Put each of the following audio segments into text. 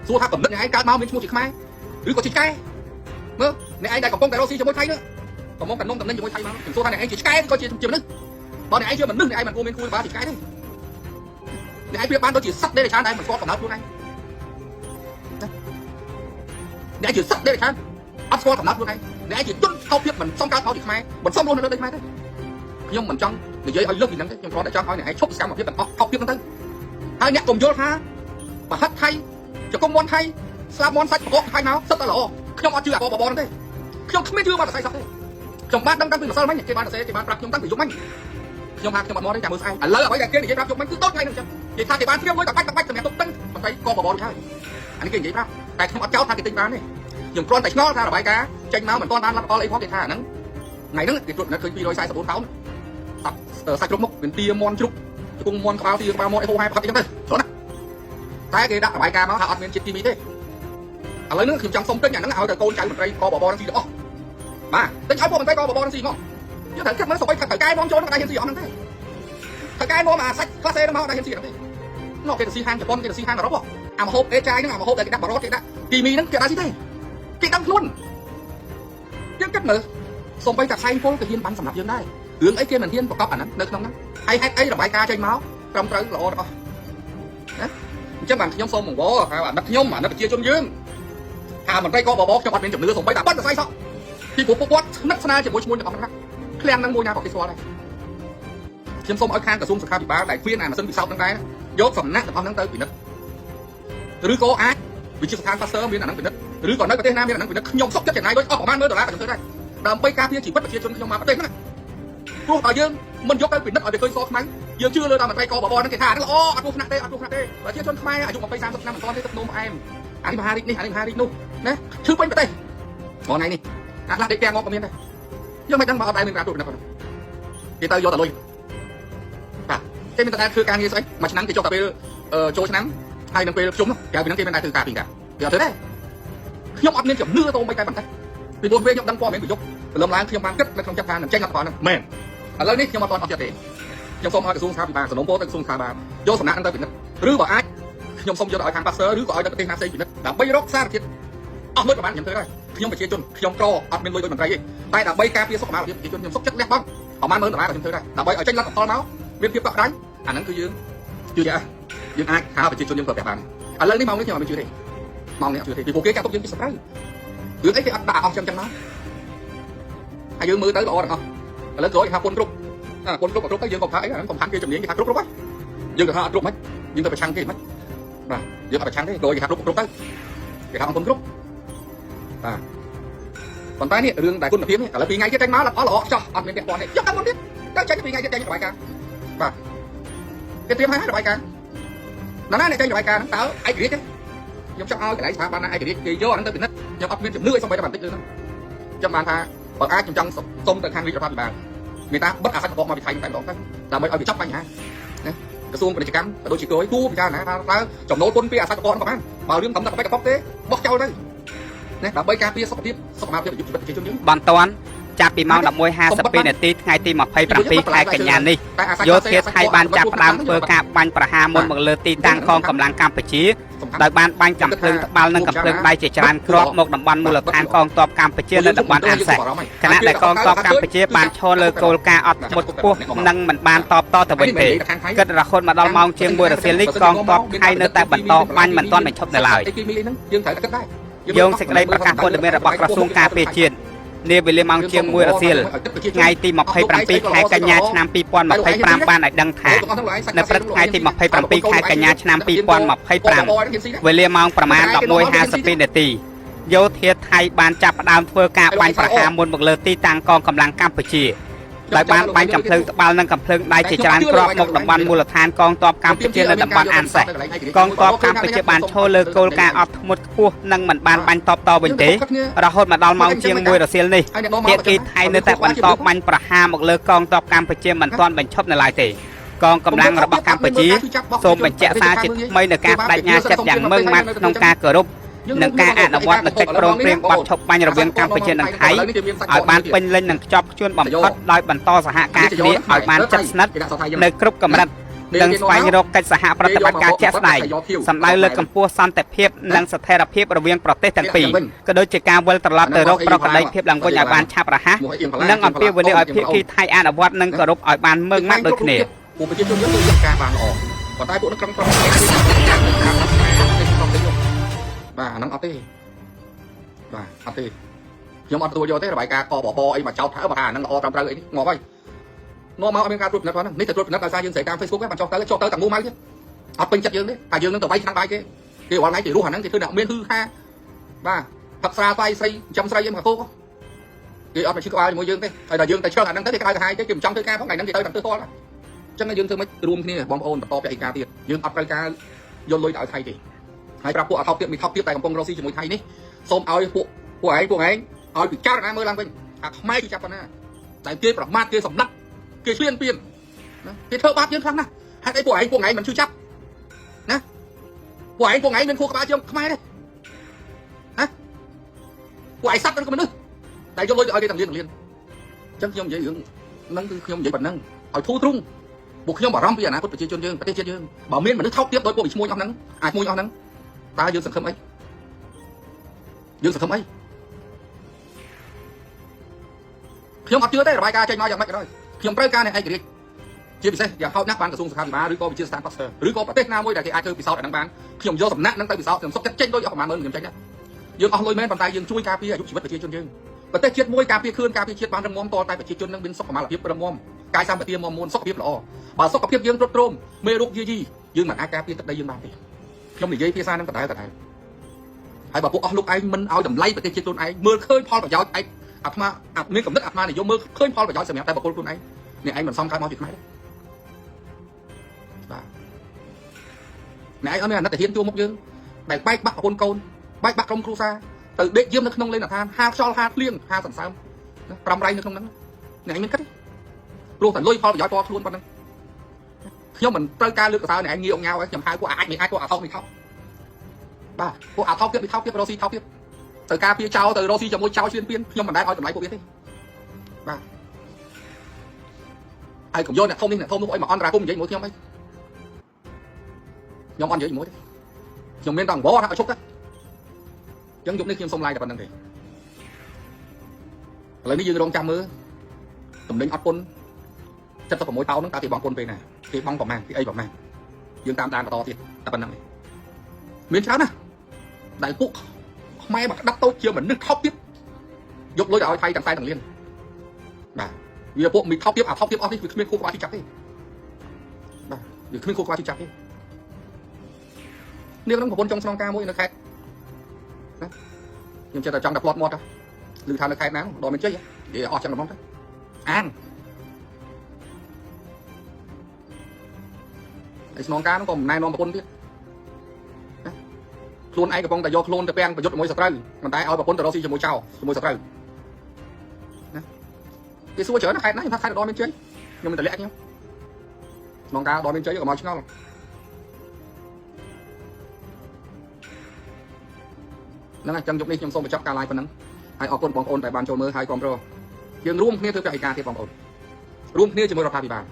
សួរថាកំណត់អ្នកឯងកើតមកមានឈ្មោះជាខ្មែរឬក៏ជាឆ្កែមើលអ្នកឯងដែលកំពុងតែរកស៊ីជាមួយថៃនោះកំពុងតែនំតំណែងជាមួយថៃមកខ្ញុំសួរថាអ្នកឯងជាឆ្កែឬក៏ជាមនុស្សបើអ្នកឯងជាមនុស្សអ្នកឯងមិនគួរមានគួរក្បាលជាឆ្កែទេអ្នកឯងប្រៀបបានដូចជាសត្វដេរឆានដែលមិនស្គាល់កំណត់ខ្លួនឯងអ្នកឯងជាសត្វដេរឆានអត់ស្គាល់កំណត់ខ្លួនឯងអ្នកឯងជាជនថោកភាពមិនសមកើតមកជាខ្មែរមិនសមរស់នៅលើដីខ្មែរទេខ្ញុំមិនចង់និយាយឲ្យលើសពីហ្នឹងទេខ្ញុំគ្រាន់តែចង់ឲ្យអ្នកឯងឈប់សកម្មភាពទាំងអស់ថោកភាពហ្នឹងទៅហើយអ្នកកុំយល់ថាប្រហិតថៃជង្គង់មន់ថៃស្លាបមន់សាច់បកថៃមកសិតតែល្អខ្ញុំអត់ជឿអាបបបហ្នឹងទេខ្ញុំគ្មានជឿមកសរសៃសោះទេខ្ញុំបានដឹងតាំងពីម្សិលមិញគេបានសរសេរគេបានប្រាប់ខ្ញុំតាំងពីយប់មិញខ្ញុំថាខ្ញុំអត់មកទេចាំមើលស្អែកឥឡូវអ្វីដែលគេនិយាយប្រាប់យប់មិញគឺតូចថ្ងៃហ្នឹងអញ្ចឹងគេថាគេបានត្រៀមលុយតែបាច់បាច់សម្រាប់ទុកទិញមន្ត្រីកបបរួចហើយអានេះគេនិយាយប្រាប់តែខ្ញុំអត់ចោទថាគេទិញបានទេខ្ញុំគ្រាន់តែឆ្ងល់ថារបាយការណ៍ចេញមកមិនទាន់បានលទ្ធផលអីផងគេថាអាហ្នឹងថ្ងៃហ្នឹងគេត្រួតពិនិត្យឃើញ244តោនសាច់គ្រប់មុខមានទាមន់ជ្រុកជង្គង់មន់ក្បាលទាក្បាលមន់អីហូហែផឹកអីចឹងទៅច្រើនណាស់តែគេដាក់របាយការណ៍មកថាអត់មានជាតិគីមីទេឥឡូវនេះខ្ញុំចង់សុំទិញអាហ្នឹងឲ្យទៅកូនចៅមន្ត្រីកបបនឹងស៊ីទាំងអស់បាទទិញឲ្យពួកមន្ត្រីកបបនឹងស៊ីមកយើងត្រូវគិតមើលសុំឲ្យត្រូវកែនាំចូលនឹងដៃហ៊ានស៊ីអស់ហ្នឹងទេត្រូវកែនាំអាសាច់ខ្លះសេហ្នឹងមកដៃហ៊ានស៊ីហ្នឹងទេនោះគេទៅស៊ីហាងជប៉ុនគេទៅស៊ីហាងអឺរ៉ុបអាមហូបអេចាយហ្នឹងអាមហូបដែលគេដាក់បារតគេដាក់គីមីហ្នឹងគេដាក់ស៊ីទេគេដឹងខ្លួនយើងគិតមើលសំបីតែផ្សែងពុលក៏ហ៊ានបាញ់សម្រាប់យើងដែររឿងអីគេមិនហ៊ានប្រកបអាហ្នឹងនៅក្នុងហ្នឹងហើយហេតុអីរបាយការណ៍ចេញមកត្រឹមត្រូវល្អទាំងអស់ណាអញ្ចឹងបានខ្ញុំសូមបង្វរហៅអាណិតខ្ញុំអាណិតប្រជាជនយើងថាមន្ត្រីកបបខ្ញុំអត់មានជំនឿសំបីតែប៉ុនសរសៃសោះពីព្រោះពួកគាត់ស្និទ្ធស្នាលជាមួយឈ្មោះទាំងអស់ហ្នឹងឃ្លាំងហ្នឹងមួយណាក៏គេស្គាល់ដែរខ្ញុំសូមឲ្យខាងក្រសួងសុខាភិបាលដែលគ្មានអាម៉ាស៊ីនពិសោធន៍ហ្នឹងដែរយកសំណាក់ទាំងអស់ហ្នឹងទៅពិនិត្យឬក៏អាចវិទ្យាស្ថាន Pasteur មានអាហ្នឹងពិនិត្យឬក៏នៅប្រទេសណាមានអាហ្នឹងពិនិត្យខ្ញុំសុខចិត្តចំណាយលុយអស់ប្រហែល10000ដុល្លារក៏ខ្ញុំធ្វើដែរដើម្បីការពារជីវិតប្រជាជនខ្ញុំមកប្រទេសហ្នឹងព្រោះបើយើងមិនយកទៅពិនិត្យឲ្យវាឃើញសខ្មៅយើងជឿលើតាមមន្ត្រីកបបហ្នឹងគេថាហ្នឹងល្អអត់គ្រោះថ្នាក់ទេអត់គ្រោះថ្នាក់ទេប្រជាជនខ្មែរអាយុ20 30ឆ្នាំមិនទាន់ទេទឹកនោមផ្អែមអានេះមហារីកនេះអានេះមហារីកនោះណាឈឺពេញប្រទេសថ្ងៃនេះអាខ្លះដេកផ្ទះងាប់ក៏មានដែរយើងមិនដឹងបើអត់ដែរមានការត្រួតពិនិត្យគេទៅយកតែលុយបាទគេមានតែធ្វើការងារស្អីមួយឆ្នាំគេចុះតែពេលចូលឆ្នាំហើយនឹងពេលប្រជុំក្រៅពីហ្នឹងគេមិនដែរធ្វើការពីការគេអត់ធ្វើទេខ្ញុំអត់មានជំនឿទៅមិនតែបន្តិចពីព្រោះពេលខ្ញុំដឹងព័ត៌មានពីយប់ព្រលឹមឡើងខ្ញុំបានគិតនៅក្នុងចិត្តថានឹងចេញលទ្ធផលហ្នឹងមែនឥឡូវនេះខ្ញុំអត់ទាន់អស់ចិត្តទេខ្ញុំសូមឲ្យក្រសួងសុខាភិបាលសំណូមពរទៅក្រសួងសុខាភិបាលយកសំណាក់ហ្នឹងទៅពិនិត្យឬបើអាចខ្ញុំសូមយកទៅឲ្យខាង Pasteur ឬក៏ឲ្យទៅប្រទេសណាផ្សេងពិនិត្យដើម្បីរកសារធាតុអស់លុយប្រហែលខ្ញុំធ្វើដែរខ្ញុំប្រជាជនខ្ញុំក្រអត់មានលុយដូចមន្ត្រីទេតែដើម្បីការពារសុខភាពប្រជាជនខ្ញុំសុខចិត្តលះបង់ប្រហែល10000ដុល្លារក៏ខ្ញុំធ្វើដែរដើម្បីឲ្យចេញលទ្ធផលមកមានភាពកក់ក្ដៅអាហ្នឹងគឺយើងជឿជាក់យើងអាចហៅប្រជាជនយើងប្រើប្រាស់បានឥឡូវនេះម៉ោងនេះខ្ញុំអត់មានជឿទេម៉ោងនេះអត់ជឿទេពីព្រោះគេចាត់ទុកយើងជាសត្រូវរឿងអីគេអត់ដាក់អស់ចឹងចឹងមកហើយយើងមើលទៅល្អទាំងអស់ឥឡូវក្រោយថាពុនគ្រប់អាពុនគ្រប់ក៏គ្រប់ទៅយើងក៏ថាអីអាហ្នឹងសំខាន់គេជំនាញគេថាគ្រប់គ្រប់ហើយយើងទៅថាអត់គ្រប់មិនយើងទៅប្រឆាំងគេមិនបាទយើងអត់ប្រឆាំងទេក្រោយគេថាគ្រប់គ្រប់ទៅគេថាអង្គពុនគ្រប់បាទប៉ុន្តែនេះរឿងដែលគុណភាពនេះឥឡូវពីថ្ងៃទៀតចេញមកលទ្ធផលល្អចោះអត់មានពាក់ព័ន្ធទេយកតាមមុនទៀតទៅចេញពីថ្ងៃទៀតចេញរបាយការណ៍បាទគេត្រៀមហើយរបាយការណ៍ណាណាអ្នកចេញរបាយការណ៍ហ្នឹងតើឯករាជ្យទេខ្ញុំចង់ឲ្យកន្លែងស្ថាប័នណាឯករាជ្យគេយកអាហ្នឹងទៅពិនិត្យខ្ញុំអត់មានជំនឿអីសូម្បីតែបន្តិចលើហ្នឹងចាំបានថាបើអាចខ្ញុំចង់សុំទៅខាងរាជរដ្ឋាភិបាលមេតាបិទអាសាច់កបមកពីថៃតែម្ដងទៅដើម្បីឲ្យវាចប់បញ្ហាណាក្រសួងពាណិជ្ជកម្មក៏ដូចជាគយគួរពិចារណាថាតើចំណូលពន្ធពីអាសាច់កបហ្នឹងប្រហែលបើរឿងត្រឹមតែកបកបទេបោះចោលទៅណាដើម្បីការពារសុខភាពសុខភាពអាយុជីវិតប្រជាជនយើង បន្ទាន់ចាប់ពីម៉ោង11:52នាទីថ្ងៃទី27ខែកញ្ញានេះយោធាថៃបានចាប់ផ្ដើមធ្វើការបាញ់ប្រហារមុនមកលើទីតាំងកងកម្លាំងកម្ពុជាដោយបានបាញ់កាំភ្លើងត្បាល់និងកាំភ្លើងដៃជាច្រើនគ្រាប់មកតំបន់មូលដ្ឋានកងទ័ពកម្ពុជានៅតំបន់អានសេះខណៈដែលកងទ័ពកម្ពុជាបានឈរលើគោលការណ៍អត់ធ្មត់ខ្ពស់និងមិនបានតបតទៅវិញទេគិតរហូតមកដល់ម៉ោងជាង1រសៀលនេះកងទ័ពថៃនៅតែបន្តបាញ់មិនទាន់បញ្ឈប់នៅឡើយ គីមីហ្នឹងយើងត្រូវតែគិតដែរ យោងសេចក្តីប្រកាសព័ត៌មានរបស់ក្រសួងការពារជាតិនាវេលាម៉ោងជាង1រសៀលថ្ងៃទី27ខែកញ្ញាឆ្នាំ2025បានឲ្យដឹងថានៅព្រឹកថ្ងៃទី27ខែកញ្ញាឆ្នាំ2025វេលាម៉ោងប្រមាណ11:52នាទីយោធាថៃបានចាប់ផ្ដើមធ្វើការបាញ់ប្រហារមុនមកលើទីតាំងកងកម្លាំងកម្ពុជាដោយបានបាញ់កាំភ្លើងត្បាល់និងកាំភ្លើងដៃជាច្រើនគ្រាប់មកតំបន់មូលដ្ឋានកងទ័ពកម្ពុជានៅតំបន់អានសេះកងទ័ពកម្ពុជាបានឈរលើគោលការណ៍អត់ធ្មត់ខ្ពស់និងមិនបានបាញ់តបតវិញទេរហូតមកដល់ម៉ោងជាង1រសៀលនេះភាគីថៃនៅតែបន្តបាញ់ប្រហារមកលើកងទ័ពកម្ពុជាមិនទាន់បញ្ឈប់នៅឡើយទេកងកម្លាំងរបស់កម្ពុជាសូមបញ្ជាក់សារជាថ្មីនៅការបដិញ្ញាចិត្តយ៉ាងម៉ឺងម៉ាត់ក្នុងការគោរពនិងការអនុវត្តនូវកិច្ចព្រមព្រៀងបទឈប់បាញ់រវាងកម្ពុជានិងថៃឲ្យបានពេញលេញនិងខ្ជាប់ខ្ជួនបំផុតដោយបន្តសហការគ្នាឲ្យបានជិតស្និទ្ធនៅគ្រប់កម្រិត និងស្វែងរកកិច្ចសហប្រតិបត្តិការជាក់ស្ដែងសម្ដៅលើកកម្ពស់សន្តិភាពនិងស្ថិរភាពរវាងប្រទេសទាំងពីរក៏ដូចជាការវិលត្រឡប់ទៅរកប្រក្រតីភាពឡើងវិញឲ្យបានឆាប់រហ័សនិងអំពាវនាវឲ្យភាគីថៃអនុវត្តនិងគោរពឲ្យបានម៉ឺងម៉ាត់ដូចគ្នា ពួកប្រជាជនយើងគឺយកការបានល្អប៉ុន្តែពួកនឹងក្រឹងប្រងបាទអាហ្នឹងអត់ទេបាទអត់ទេខ្ញុំអត់ទទួលយកទេរបាយការណ៍កបបអីមកចោទថាបើថាអាហ្នឹងល្អត្រឹមត្រូវអីនេះងាប់ហើយនាំមកអត់មានការត្រួតពិនិត្យផងហ្នឹងនេះតែត្រួតពិនិត្យដោយសារយើងស្រីតាម Facebook ហ្នឹងបានចុះទៅចុះទៅតែងូម៉ៅទៀតអត់ពេញចិត្តយើងទេតែយើងនឹងទៅវាយឆ្នាំងបាយគេគេរាល់ថ្ងៃគេរស់អាហ្នឹងគេធ្វើអ្នកមានហឺហាបាទផឹកស្រាស្អីស្រីចំស្រីអីមកកោគេអត់មកឈឺក្បាលជាមួយយើងទេហើយដល់យើងទៅឆ្លងអាហ្នឹងទៅគេក្តៅក្រហាយទេគេមិនចង់ធ្វើការផងថ្ងៃហ្នឹងគេទៅតាមទិសតល់ចឹងយើងធ្វើម៉េចរួមគ្នាបងប្អូនបន្តពហិការទៀតយើងអត់ត្រូវការយកលុយទៅឲ្យថៃទេហើយប្រាប់ពួកអថោកទៀតមីថោកទៀតតែកំពុងរកស៊ីជាមួយថៃនេះសូមឲ្យពួកពួកឯងពួកឯងឲ្យពិចារណាមើលឡើងវិញអាខ្មែរគឺចាប់ប៉ុណ្ណាតែគេប្រមាថគេសម្លាប់គេឈ្លានពានណាគេធ្វើបាបយើងខ្លាំងណាស់ហេតុអីពួកឯងពួកឯងមិនឈឺចាប់ណាពួកឯងពួកឯងមានខួរក្បាលជាងខ្មែរទេណាពួកឯងសត្វនឹងមនុស្សតែយកលុយទៅឲ្យគេទាំងលៀនទាំងលៀនអញ្ចឹងខ្ញុំនិយាយរឿងហ្នឹងគឺខ្ញុំនិយាយប៉ុណ្ណឹងឲ្យធូរទ្រុងពួកខ្ញុំបារម្ភពីអនាគតប្រជាជនយើងប្រទេសជាតិយើងបើមានមនុស្សថោកទាបដោយពួកវិឈ្មោះអស់ហ្នឹងអាចឈ្មោះអស់ហ្នឹងតើយើងសង្ឃឹមអីយើងសង្ឃឹមអីខ្ញុំអត់ជឿទេរបាយការណ៍ចេញមកយ៉ាងម៉េចក៏ដោយខ្ញុំត្រូវការអ្នកឯករាជ្យជាពិសេសយ៉ាងហោចណាស់បានក្រសួងសុខាភិបាលឬក៏វិទ្យាស្ថាន Pasteur ឬក៏ប្រទេសណាមួយដែលគេអាចធ្វើពិសោធន៍អាហ្នឹងបានខ្ញុំយកសំណាក់ហ្នឹងទៅពិសោធន៍ខ្ញុំសុខចិត្តចេញលុយអស់ប្រហែលម៉ឺនខ្ញុំចេញដែរយើងអស់លុយមែនប៉ុន្តែយើងជួយការពារអាយុជីវិតប្រជាជនយើងប្រទេសជាតិមួយការពារខឿនការពារជាតិបានរឹងមាំតតែប្រជាជននឹងមានសុខុមាលភាពរឹងមាំកាយសម្បទាមាំមួនសុខភាពល្អបើសុខភាពយើងទ្រុឌទ្រោមមេរោគយាយីយើងមិនអាចការពារទឹកដីយើងបានទេខ្ញុំនិយាយភាសាហ្នឹងដដែលដដែលហើយបើពួកអស់លោកឯងមិនឲ្យតម្លៃប្រទេសជាតិខ្លួនឯងមើលឃើញផលប្រយោជន៍ឯងអាត្មាអាមានកំណត់អាត្មានិយមមើលឃើញផលប្រយោជន៍សម្រាប់តែបុគ្គលខ្លួនឯងអ្នកឯងមិនសមកើតមកពីខ្មែរទេបាទអ្នកឯងអត់មានអាណិតហ៊ានជួមុខយើងដែលបែកបាក់ប្រពន្ធកូនបែកបាក់ក្រុមគ្រួសារទៅដេកយាមនៅក្នុងលេនដ្ឋានហាលខ្យល់ហាលភ្លៀងហាលសន្សើមប្រាំរៃនៅក្នុងហ្នឹងអ្នកឯងមានគិតទេព្រោះតែលុយផលប្រយោជន៍ផ្ទាល់ខ្លួនប៉ុណ្ណឹងខ្ញុំមិនត្រូវការលើកសរសើរអ្នកឯងងាយអងញ៉ៅខ្ញុំហៅពួកអាចមិនអាចពួកអាថោកមិនថោកបាទពួកអាថោកទៀតមិនថោកទៀតរកស៊ីថោកទៀតទៅការពារចោលទៅរកស៊ីជាមួយចោលឈ្លានពានខ្ញុំមិនដែលឲ្យតម្លៃពួកវាទេបាទហើយកុំយកអ្នកធំនេះអ្នកធំនោះអីមកអន្តរាគមនិយាយមួយខ្ញុំអីខ្ញុំអត់និយាយជាមួយទេខ្ញុំមានតែអង្វរថាឲ្យឈប់ទៅអញ្ចឹងយប់នេះខ្ញុំសុំឡាយតែប៉ុណ្្នឹងទេឥឡូវនេះយើងរងចាំមើលតំណែងអត់ពុន76តោនហ្នឹងតើគេបងពុនពេលណាគេបងប្រមាណគេអីប្រមាណយើងតាមដានបន្តទៀតតែប៉ុណ្្នឹងឯងមានច្រើនណាស់ដែលពួកខ្មែរមកក្តាប់តូចជាមនុស្សថោកទៀតយកលុយទៅឲ្យថៃទាំងខ្សែទាំងលៀនបាទវាពួកមីថោកទៀតអាថោកទៀតអស់នេះវាគ្មានគូក្បាលទីចាប់ទេបាទវាគ្មានគូក្បាលទីចាប់ទេនាងនឹងប្រពន្ធចុងស្នងការមួយនៅខេត្តណាខ្ញុំចេះតែចង់តែផ្្លាត់មាត់ទៅឮថានៅខេត្តណាដល់មានជ័យនិយាយអស់ចឹងហ្មងទៅអានឯស្នងការនោះក៏មិនណែនាំប្រពន្ធទៀតណាខ្លួនឯងកំពុងតែយកខ្លួនទៅពាំងប្រយុទ្ធជាមួយសត្រូវមិនតែឲ្យប្រពន្ធទៅរកស៊ីជាមួយចៅជាមួយសត្រូវណាគេសួរច្រើនណាខេត្តណាខ្ញុំថាខេត្តដល់មានជ័យខ្ញុំមិនតម្លាក់ខ្ញុំស្នងការដល់មានជ័យក៏មកឆ្ងល់ហ្នឹងហើយចឹងយប់នេះខ្ញុំសូមបញ្ចប់ការ live ប៉ុណ្ណឹងហើយអរគុណបងប្អូនដែលបានចូលមើលហើយគាំទ្រយើងរួមគ្នាធ្វើពហិការទៀតបងប្អូនរួមគ្នាជាមួយរដ្ឋាភិបាល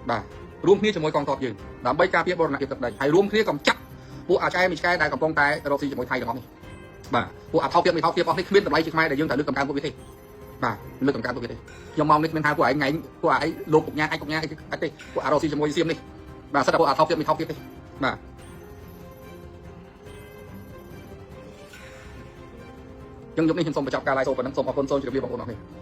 បាទរួមគ្នាជាមួយកងទ័ពយើងដើម្បីការពារបូរណភាពទឹកដីហើយរួមគ្នាកម្ចាត់ពួកអាចែមីឆ្កែដែលកំពុងតែរកស៊ីជាមួយថៃទាំងអស់នេះបាទពួកអាថោកទៀតមីថោកទៀតអស់នេះគ្មានតម្លៃជាខ្មែរដែលយើងត្រូវលើកកម្កើងពួកវាទេបាទលើកកម្កើងពួកវាទេខ្ញុំមកនេះគ្មានថាពួកឯងថ្ងៃពួកឯងលោកកញ្ញាអាចកញ្ញាអីទេពួកអារកស៊ីជាមួយសៀមនេះបាទសិតតែពួកអាថោកទៀតមីថោកទៀតទេបាទចឹងយប់នេះខ្ញុំសូមបញ្ចប់ការ live សូមប៉ុណ្ណឹងសូមអរគុណសូមជម្រាបលាបងប្អូនអរគ្នា។